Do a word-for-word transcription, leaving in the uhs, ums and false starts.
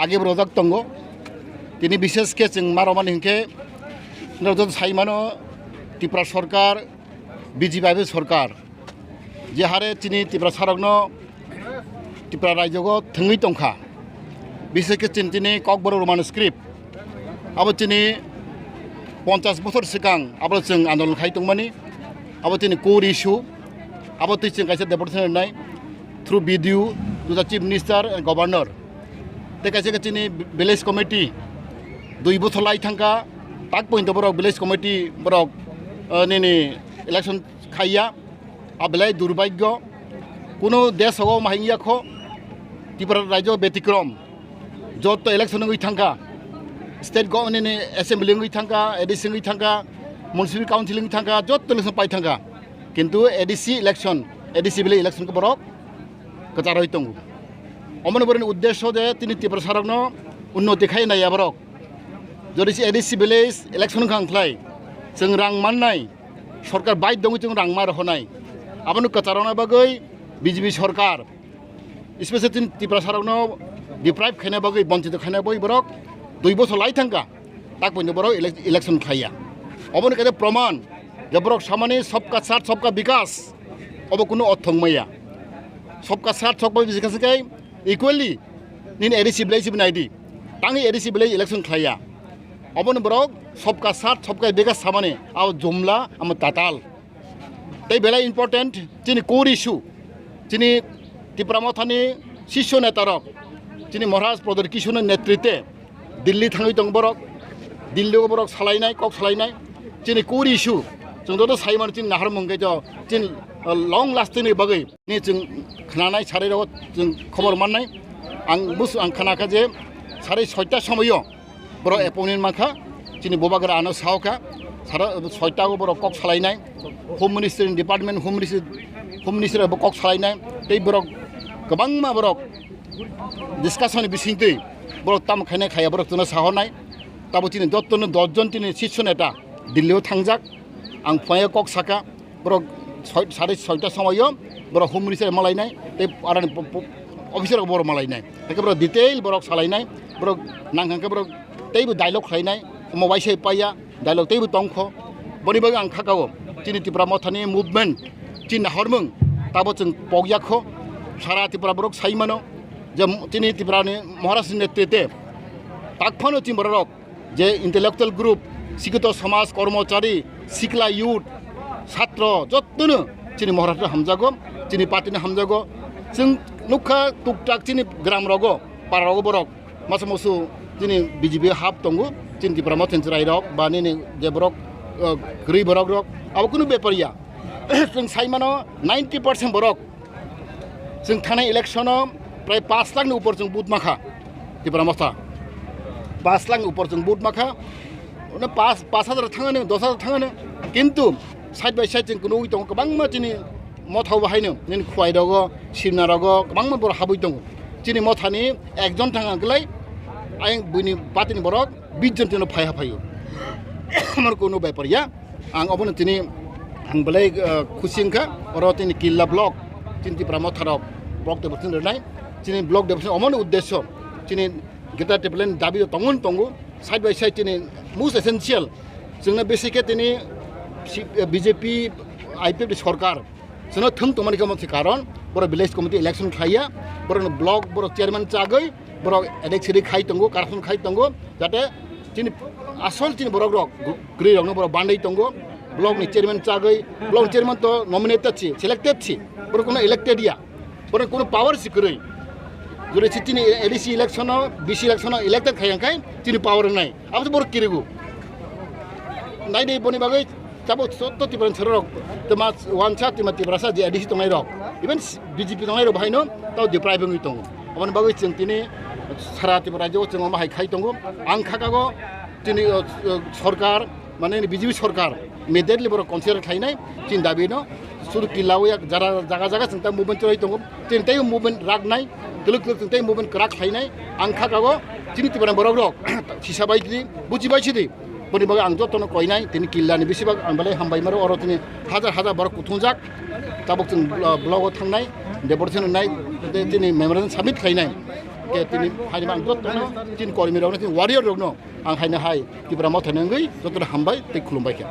Age rojak tongo. Tini bishes khe chwng ma romani hinkhe norok joto sai mano Tripura sorkar, B J P I P F sorkar. Je hare chini Tiprasarokno Tripura raijogo thwngwi tongkha. Bishes khe chini tini Kokborok Roman script. Abo chini ponchas bochor swkang abo chwng andolon khai tongmani. Abo chini core issue. Abo twi chwng kaisa deputation rwnai through B D O to the Chief Minister and Governor. Tei kaisa khe chini village committee dui bochor lai thangkha, tak pointo borok village committee borok, uh, nini election khaiya, a belai durbhagyo. Kuno desh o mahingya kho, Tripura raijo betikrom, jotto election wngwi thangkha, state government ni assembly wngwi thangkha, A D C wngwi thangkha, municipal council wngwi thangkha, jotto election pai thangkha, kintu A D C election, A D C village election khe borok kwcharwi tongo. Omoni borokni uddesyo je tini Tiprasarokno unnoti khai naiya borok. Jodi se A D C village election wngkha wngkhlai, chwng rang mannai, sorkar bai dongwi chwng rang ma rohornai. Abono kwcharona bagwi B J P sorkar, especially tini Tiprasarokno deprive khaina bagwi, bonchito khaina bagwi borok dui bochor lai thangkha. Tak pointo borok elec-, election khlaiya. Oboni kaisa proman je borok samani sabka saath sabka bikas, obo kunu orthong maya. Sabka saath sabka bikas khe equally nini A D C village sibini I D. Tangwi A D C village election khlaiya. Oboni borok sabka saath sabka bikas samani, abo jumla, amo tatal. Tei belai important chini core issue, chini Tipra Mothani sisyo netarok, chini Maharaj Pradyot Kishorni netrite Delhi thangwi tong borok, Delhi o borok salainai, kok salainai. Chini core issue, chwng joto sai mano chini nahar mung khe to, chini, uh, long lasting ni bagwi ni chwng khnanai sarai rogo chwng khobor mannai. Ang bus-, ang khna kha je sarai soita somoyo borok appointment mankha, chini bubagra ano sao kha, sara soita o borok kok salainai, Home Ministry ni department, Home Ministry, Home Ministry bo kok salainai, tei borok kwbangma borok discussion ni bisingtwi borok tamo khainai khaiya borok chwngno sahornai. Tabo chini jottono dos jon chini sisyo neta Delhi o thangjak, ang phunai kok saka, borok soi-, sare soita somoyo borok Home Ministry malainai, tei arani po-, po-, officer rok borok malainai. Haikhe borok detail borok salainai, borok nangkha khe borok teibo dialogue khlainai, omo waisa paiya, dialogue teibo tongkho. Boni bagwi ang khakao chini Tipra Mothani movement, chini nahormung tabo chwng pokya kho. Sara Tipra borok sai mano je chini Tiprani Maharajni netrite tak phano chini borok je intellectual group, sikito somaj, kormochari, sikla youth, satro, jottono chini Maharashtra hamjago, chini party no hamjago. Chwng nukha tuktak chini gram rogo, para rogo borok masa musu chini B J P hap tongo, chini Tipra Motha ni chwrai rok, ba nini je borok, uh, kwrwi borok rok, abo kunu bepar ya. Chwng sai mano ninety percent borok Chwng thanai election o prai pash lakh ni upor chwng vote makha Tipra Motha. Pash lakh ni upor chwng vote makha. Ono pash, pash hajar thangani, dos hajar thangani. Kintu side by side chwng kunui tongo kwbangma chini Motha o bahaino, nini Khwai rogo, Simna rogo, kwbangma borok habwi tongo. Chini Mothani ekjon thang hwnkhlai ayang buini party ni borok bish jon tino phai ha phaio. Amar kunu bepar ya. Ang obono tini ang belai, uh, khusi wngkha. Oro tini Killa block, chini Tipra Motha rok block deputation rwnai. Chini block deputation omoni uddesyo chini Greater Tipraland dabi tongo tongo. Side by side chini most essential chwngno besi khe tini si-, B J P I P F ni sorkar chwngno thwng tongmani khe omo se karon, borok village committee election khlaiya, borokno block, borok chairman chagwi, borok adek siri khai tongo, corruption khai tongo, jate chini asol chini borok rok, kwrwi rokno borok bandai tongo, block ni chairman chagwi, block ni chairman to nominated si, selected si, borok kono elected ya, borok kono power si kwrwi. Jodi si chini A D C election o, B C election o elected khai ang khai chini power wngnai. Abo to borok kirigo. Nai dei boni bagwi tabuk sotto Tiprasa rok, tma wansa tma Tiprasa je A D C tongnai rok, even B J P tongnai rok bahaino tao deprive wngwi tongo. Aboni bagwi chwng tini sara Tripura rajyo chwng omo hai khai tongo. Ang khakago tini, uh, uh, sorkar, mane B J P sorkar immediately borok consider khlainai chini dabi no. Sudu Killa o yak jara jaga jaga chwng ta movement chwlai tongo. Chwng tei movement raknai, twlwk twlwk chwng tei movement kwrak khlainai. Ang khakago chini Tiprani borok rok sisa bai di, buchi bai sidi. Boni bagwi ang jotono koinai, tini Killani bisibak ang belai hambai maro, oro tini hajar hajar borok kuthungjak. Tabuk chwng blo-, blogo thangnai, deputation rwnai, tei tini memorandum submit khlainai. Khe tini phaini ang jotono chini kormi rokno, chini warrior rokno ang haino hai Tipra Motha ni wngwi jotono hambai tei khulumbai kha.